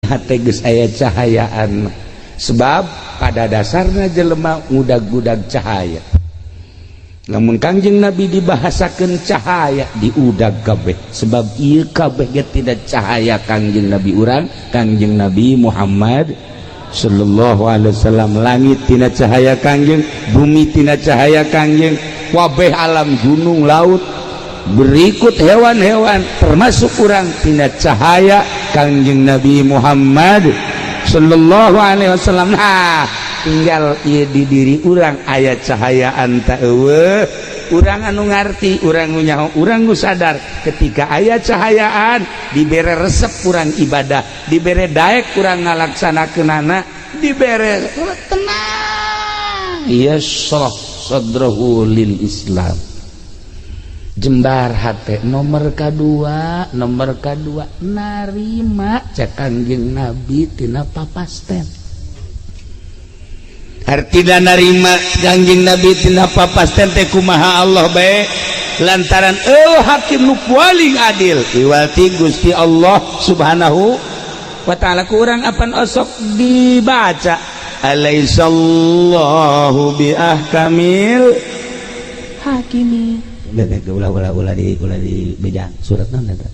hate geus aya cahayaan. Sebab pada dasarnya jelema ngudag-gudag cahaya. Namun Kangjeng Nabi dibahasakan cahaya diudag kabeh, sebab ieu kabeh ge tidak cahaya Kangjeng Nabi urang, Kangjeng Nabi Muhammad sallallahu alaihi wasallam. Langit tina cahaya Kangjeng, bumi tina cahaya Kangjeng, wabeh alam, gunung, laut, berikut hewan-hewan termasuk urang tina cahaya Kangjeng Nabi Muhammad sallallahu alaihi wasallam. Nah, tinggal ieu di diri urang aya cahayaan ta eueuh. Urang anu ngarti, urang nu nyaho, urang nu sadar ketika aya cahayaan dibere resep urang ibadah, dibere daek urang ngalaksanakeunana, dibere tenang, yashrah sadrahu lil Islam, jembar hate. Nomor kedua, nomor kedua narima cek Kangjeng Nabi tina papasten. Artina narima Kangjeng Nabi tina papasten teh kumaha? Allah bae, lantaran eueuh hakim nu paling adil iwati Gusti Allah Subhanahu wa Ta'ala. Ku urang apan osok dibaca alaisallahu bi ahkamil hakimi. Ulah, ulah, ulah di, ulah di bejang surat naon eta.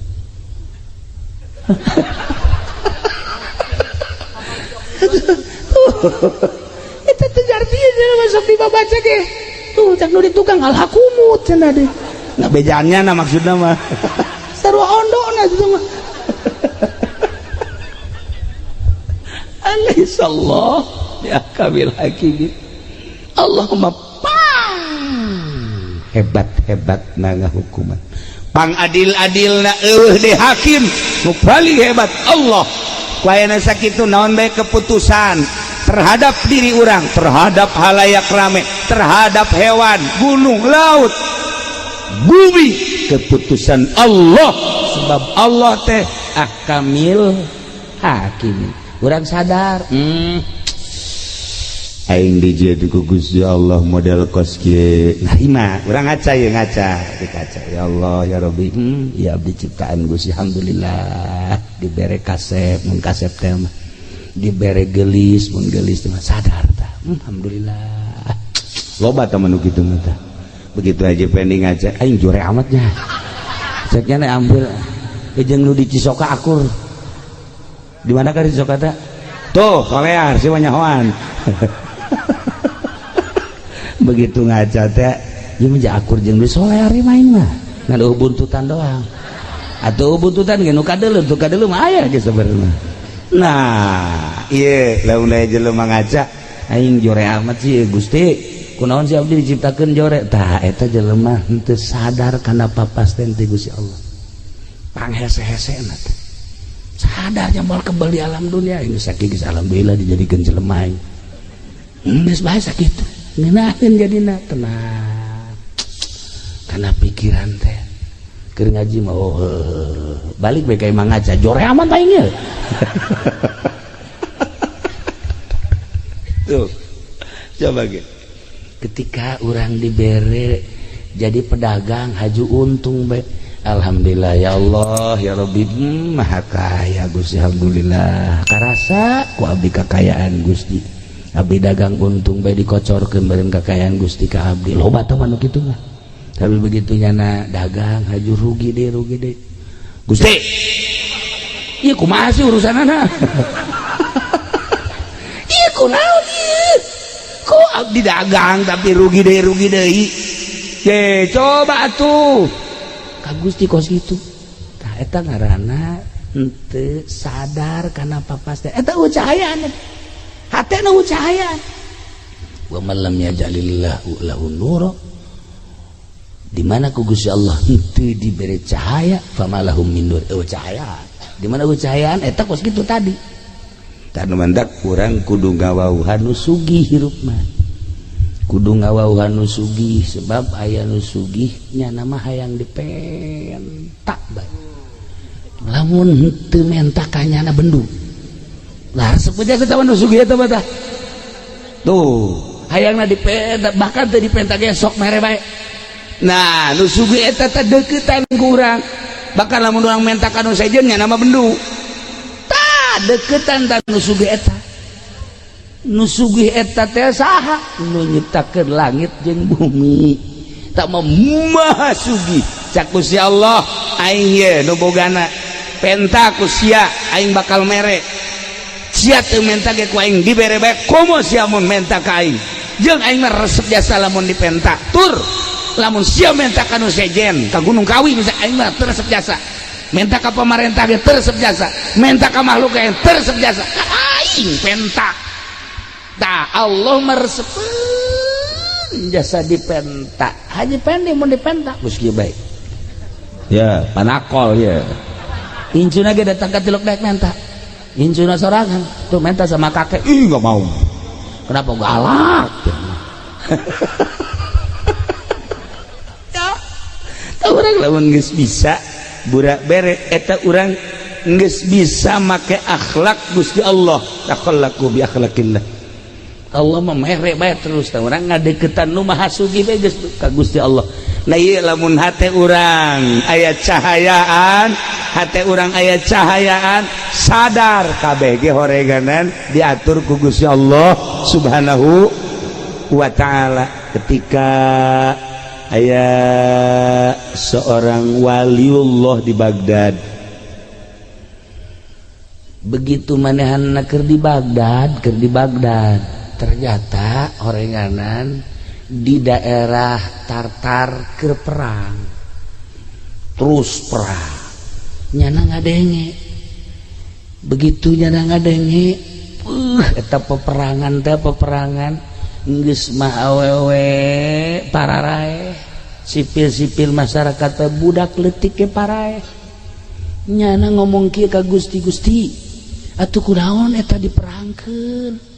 Eta teh artinya masuk dibaca ge tuh cak nu di tukang alhakumut cenah deh. Nah, bejannya nah maksudna mah sarua ondona itu mah. Alaihissallah ya kamil hakimin. Allahumma pang hebat-hebat na ngahukuman, pang adil-adil na, eueuh de hakim nu paling hebat Allah. Ku ayana sakitu naon bae keputusan terhadap diri urang, terhadap halayak rame, terhadap hewan, gunung, laut, bumi, keputusan Allah, sebab Allah teh ahkamil hakim. Urang sadar, aing dijieun ku Gusti Allah model kos kieu, narima. Urang ngaca ya, ngaca di kaca, ya Allah, ya Rabbi, ya abdi ciptaan Gusti, alhamdulillah dibere kasep mun kasep teh mah, dibere gelis mun gelis teh mah, sadar tah, alhamdulillah. Loba teman nu kitu mah tah. Begitu aja pending ngaca, aing jore amatnya ceknya nek ambil jeung nu di Cisoka akur. Di mana kan di Cisoka teh tuh solear si nyahoan. Begitu ngaca teh ieu mah akur jeung di solear main mah, ngan eueuh buntutan doang atuh. Buntutan ge nu kadeuleu, tuh kadeuleu mah aya ge sebenarnya. Nah, ieu lamun aya jelema ngaca, aing jore amat sih Gusti, kunaon sih abdi diciptakeun jore. Tah, eta jelema henteu sadar kana papasten ti Gusti Allah, panghese-hesena teh sadar moal kebal di alam dunia ini. Sakieu geus alhamdulillah dijadikeun jelema aing, geus bae sakitu ngeunaheun, jadina tenang kana pikiran teh. Keur ngaji mah, oh, balik bae ka imah ngaca, jore amat aing ye. Tuh coba ge ketika urang dibere jadi pedagang haju untung bae, alhamdulillah, ya Allah, ya Rabbi, maha kaya Gusti, alhamdulillah karasa ku abdi kekayaan Gusti. Abdi dagang untung bae dikocorkeun beureun kekayaan Gusti ka abdi. Loba teh mah nu kitu mah. Tapi begitu nyana dagang haju rugi deh, rugi deh, Gusti ieu kumaha sih urusanana, ieu kunaon ieu, kok abdi dagang tapi rugi deh, rugi deui. Ye, coba atuh ka Gusti kos kitu. Tah, eta ngaranna henteu sadar kana papasten. Eta eueuh cahayaan, hatena eueuh cahayaan. Wa man lam yaj'alillahu lahu nura, di mana ku Gusti Allah henteu dibere cahaya, famalahum min nur, eueuh cahayaan. Di mana eueuh cahayaan eta kos kitu tadi. Tah, nu mantak urang kudu ngawauhan nu sugih hirup mah, kudu ngawauhan nu sugih, sebab aya nu sugih nya mah hayang dipentak bae. Lamun henteu menta ka nyana bendu lah, resep aja kita nu sugih eta mah. Tah, tuh hayangna dipenta, bahkan teu dipenta ge sok mere bae. Nah, nu sugih eta teh deuketan ku urang, bahkan lamun urang menta ka nu sejen nya mah bendu. Tah. Deketan ta nu sugih eta. Nu sugih eta teh saha? Nu nyiptakeun langit jeung bumi. Tak mau maha sugih. Cak Gusti Allah, aing ye nu bogana. Penta ku sia, aing bakal mere. Sia teu menta ge ku aing dibere bae, komo sia mun menta ka aing. Jeung aing mah resep jasa lamun dipenta. Tur lamun sia menta ka nu sejen, ka Gunung Kawi bisa, aing mah teu resep jasa. Menta ka pamarentah ge teu resep jasa. Menta ka makhluk ge teu resep jasa. Ka aing penta. Tah, Allah mah resepeun jasa dipenta. Haji Pendi mun dipenta geus kieu bae. Ya, panakol ya. Incuna ge datang ka Tilok, daek menta. Incuna sorangan tuh menta sama kakek. Ih, nggak mau. Kenapa? Galak. Ya, tah, urang lamun geus bisa burak bere eta, urang geus bisa make akhlak Gusti Allah. Takhallaku bi akhlakillah. Allah mah mere bae terus. Tah, urang ngadeukeutan nu maha sugih bae geus ka Gusti Allah. Nah, ieu lamun hate urang aya cahayaan, hate urang aya cahayaan, sadar kabeh ge horeganan diatur ku Gusti Allah Subhanahu wa Ta'ala. Ketika aya seorang waliullah di Baghdad, begitu manehanna keur di Baghdad, ternyata horenganan di daerah Tartar keur perang, terus perang. Nyana ngadenge, begitu nyana ngadenge, eta peperangan teh, peperangan geus mah awewe pararaeh, sipil-sipil masyarakat teh, budak leutik ge paraeh. Nyana ngomong kieu ka Gusti, "Gusti, atuh kunaon eta diperangkeun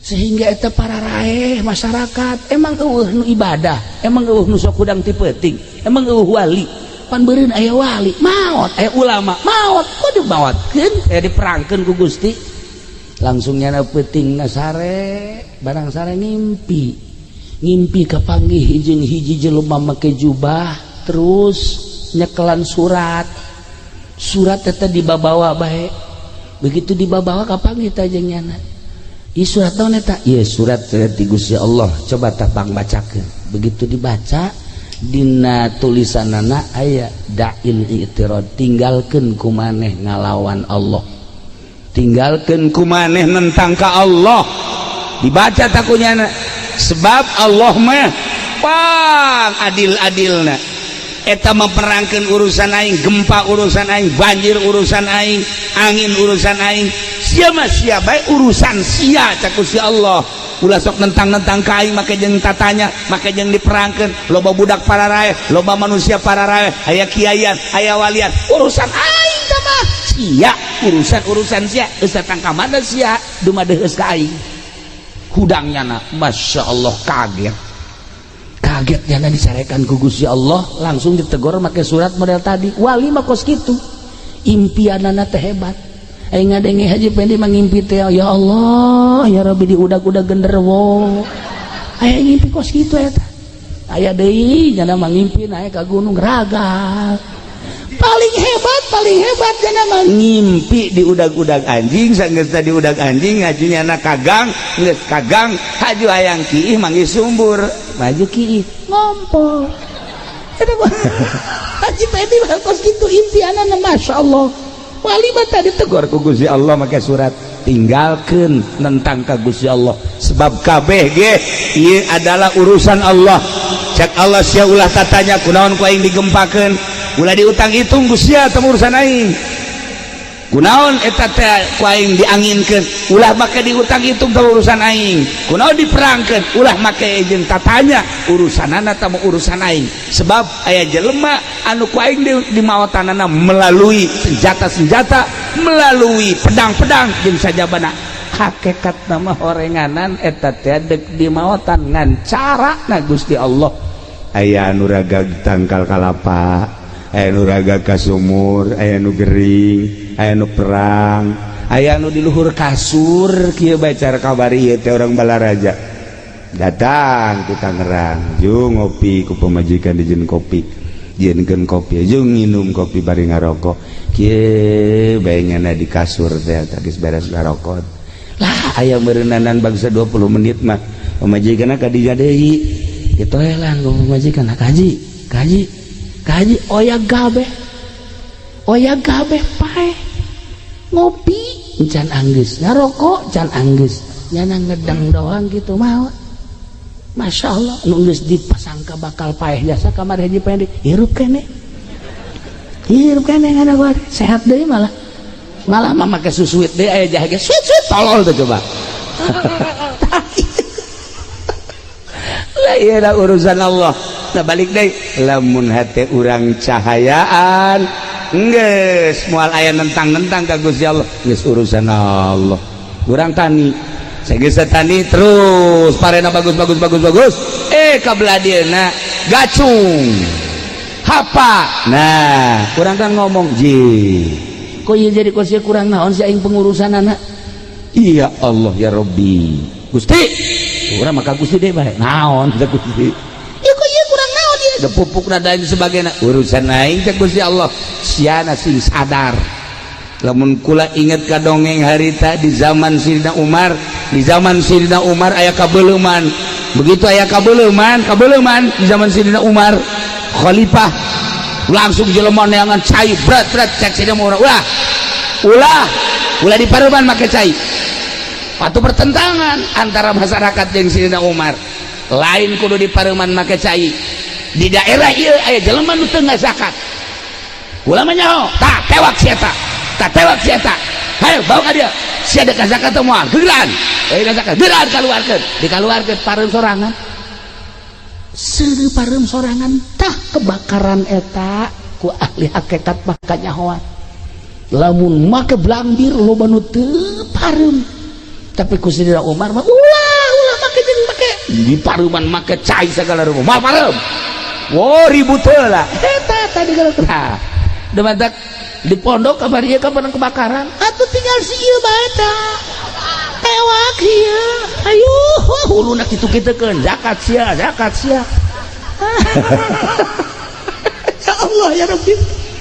sehingga eta pararaeh masyarakat? Emang eueuh nu ibadah? Emang eueuh nu sok hudang ti peuting? Emang eueuh wali? Pan beureun aya wali maot, aya ulama maot, kok dimaotkeun, aya diperangkeun ku Gusti?" Langsung nyana peuting sare, barang sare ngimpi. Ngimpi kapanggih jeung hiji jelema make jubah, terus nyekelan surat. Surat eta dibabawa bae. Begitu dibabawa, kapanggih teh jeung nyana. "Ih, surat naon eta?" "Ieu surat ti Gusti Allah, coba tah pang bacakeun." Begitu dibaca, dina tulisanana aya da'il i'tirad, tinggalkeun ku maneh ngalawan Allah, tinggalkeun ku maneh nentang ka Allah. Dibaca takunyana, sebab Allah mah pang adil-adilna. Eta memperangkan urusan aing, gempa urusan aing, banjir urusan aing, angin urusan aing. Sia mah sia bae, urusan sia. Cak Gusti Allah, ulah sok nentang-nentang ka aing, make jeung tatanya, make jeung diperangkeun, loba budak pararaeh, loba manusia pararaeh, aya kiaian, aya walian, urusan aing tah mah. Sia urusan, urusan sia. Geus datang ka mana sia dumadeheus ka aing? Hudangnya na, Masya Allah, kaget kaget. Nyana disarekan ku Gusti Allah, langsung ditegur make surat model tadi. Wali mah kos kitu, impianana teh hebat. Aing ngadenge Haji Pendi mangimpi teh, "Ya Allah, ya Rabbi, diudag-udag genderuwo." Aya ngimpi kos kitu eta. Aya deui nyana mangimpi naik ka gunung raga. Paling hebat, paling hebat nyana mah ngimpi diudag-udag anjing. Sanggeus diudag anjing, ngaju nyana kagang, geus kagang haju hayang kiih, manggih sumbur, maju kiih, ngompol. Eta Haji Pendi mah kos kitu impianana, Masya Allah. Wali mah tadi tegur ku Gusti Allah make surat, tinggalkeun nentang ka Gusti Allah, sebab kabeh ge ieu adalah urusan Allah. Cek Allah, sia ulah tatanya kunaon ku aing digempakeun, ulah diutang hitung ku sia, teu urusan aing. Kunaon eta teh ku aing dianginkeun, ulah make diutang hitung, teu urusan aing. Kunaon diperangkeun, ulah make jeung tatanya, urusanana teu urusan aing. Sebab aya jelema anu ku aing di, di maotanana melalui senjata-senjata, melalui pedang-pedang jeung sajabana. Hakikat nama horenganan eta teh dek di maotan ngan cara na Gusti Allah. Aya anu ragag tangkal kalapa, aya nu ragag ka sumur, aya nu gering, aya nu perang, aya nu di luhur kasur kieu bae. Cara kabari ieu teh orang Balaraja datang ke Tangerang, ju ngopi ku pamajikan, dijieun kopi. Jieunkeun kopi jeung nginum kopi bari ngarokok. Kieu bae ngana di kasur teh geus beres ngarokok. Lah aya meureunnanan bangsa 20 menit mah pamajikanna ka dinya deui. Ditoelan ku pamajikan, "Kaji, kaji, kaji oyag kabeh. Oyag kabeh paeh." Ngopi can anggeus, ngarokok can anggeus. Nyana ngedang doang gitu mah. Masya Allah, nu geus dipasangka bakal paeh jasa kamar hiji pendek, hirup keneh. Hirup keneh ngana gua sehat deui malah. Malah mah make susuit deui aya jahe ge suit suit tolol tuh coba. Lah ieu lah urusan Allah. Nah balik deui lamun hate urang cahayaan geus moal aya nentang-nentang ka Gusti Allah, geus urusan Allah. Urang tani geus tani terus parena bagus bagus bagus bagus kabelah dieuna gacung hapa. Nah kurang kan ngomong ji kok ieu jadi kos kurang naon si aing pengurusan anak. Iya Allah ya Rabbi Gusti urang maka Gusti deh bae naon teh Gusti ieu kok ieu kurang naon ieu da pupukna dan sebagainya urusan aing teh Gusti Allah siana sing sadar. Lamun kula inget ka dongeng harita di zaman Sidina Umar, di zaman Sidina Umar aya kabeuleman. Begitu aya kabeuleman, kabeuleman di zaman Sidina Umar khalifah langsung jelema neangan cai berat berat cek Sidina Umar, ulah ulah ulah di pareuman make cai. Patu pertentangan antara masyarakat jeung Sidina Umar. Lain kudu di pareuman make cai. Di daerah ieu aya jelema nu teu ngazakat. Ulah mah nyaho, tah tewak si eta. Tah tewak si eta. Hayo bawa ka dia. Si ada zakat teu moal, gegeran. Eh zakat, gegeran kaluarkeun. Dikaluarkeun pareum sorangan. Seureuh pareum sorangan tah kebakaran eta ku ahli hakikat mah kanyahoan. Lamun make blambir loba nu teu pareum. Tapi ku Sidina Umar mah ulah ulah make jeung make di pareuman make cai sagala rupa. Moal pareum. Wo ribut heula. Eta tadi kalau tah. Demantak di pondok kabar ieu kapan kebakaran atuh tinggal si ieu bae tah tewak ieu ayo huluna kitu-kitukeun zakat sia zakat sia. Ya Allah ya Rabbi.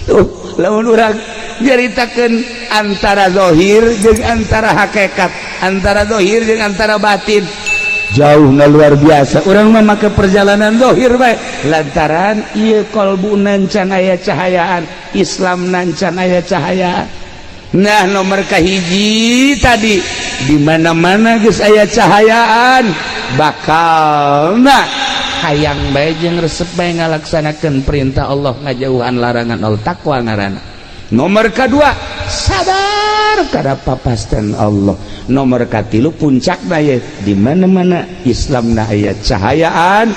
Tuh lamun urang nyaritakeun antara zahir jeung antara hakikat, antara zahir jeung antara batin jauh nggak luar biasa. Urang mah make perjalanan zahir bae lantaran ieu kolbu can aya cahayaan Islam can aya cahayaan. Nah nomor kahiji tadi di mana-mana geus aya cahayaan bakal nah hayang bae jeung resep bae ngalaksanakeun perintah Allah ngajauhan larangan Allah, takwa ngaranna. Nomor kedua sadar kada papasten Allah. Nomor katilu puncak ye di mana-mana Islam na aya cahayaan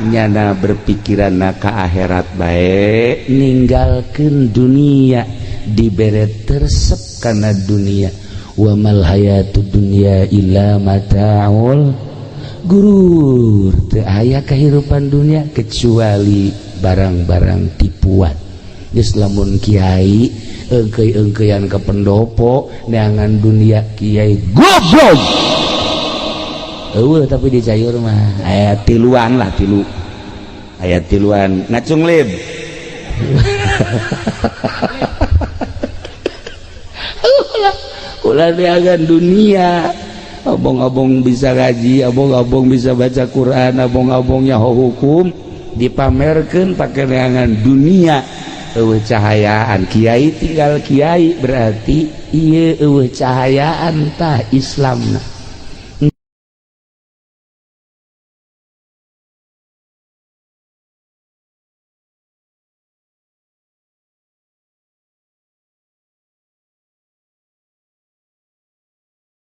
nyana berpikiran na ka akhirat bae ninggalkeun dunia dibere tersep karena dunia. Wa mal hayatud dunya illa mataul gurur, teu aya kehidupan dunia kecuali barang-barang tipuan. Geus lamun kiai engkei-engkeian ke pendopo neangan dunia kiai goblok eueuh, tapi di Cayur mah aya tiluan lah, tilu aya tiluan ngacung lib. Ulah neangan dunia, abong-abong bisa ngaji, abong-abong bisa baca Quran, abong-abongnya hukum dipamerkeun pake neangan dunia. Eueuh cahayaan kiai tinggal kiai berarti ieu eueuh cahayaan tah Islamna.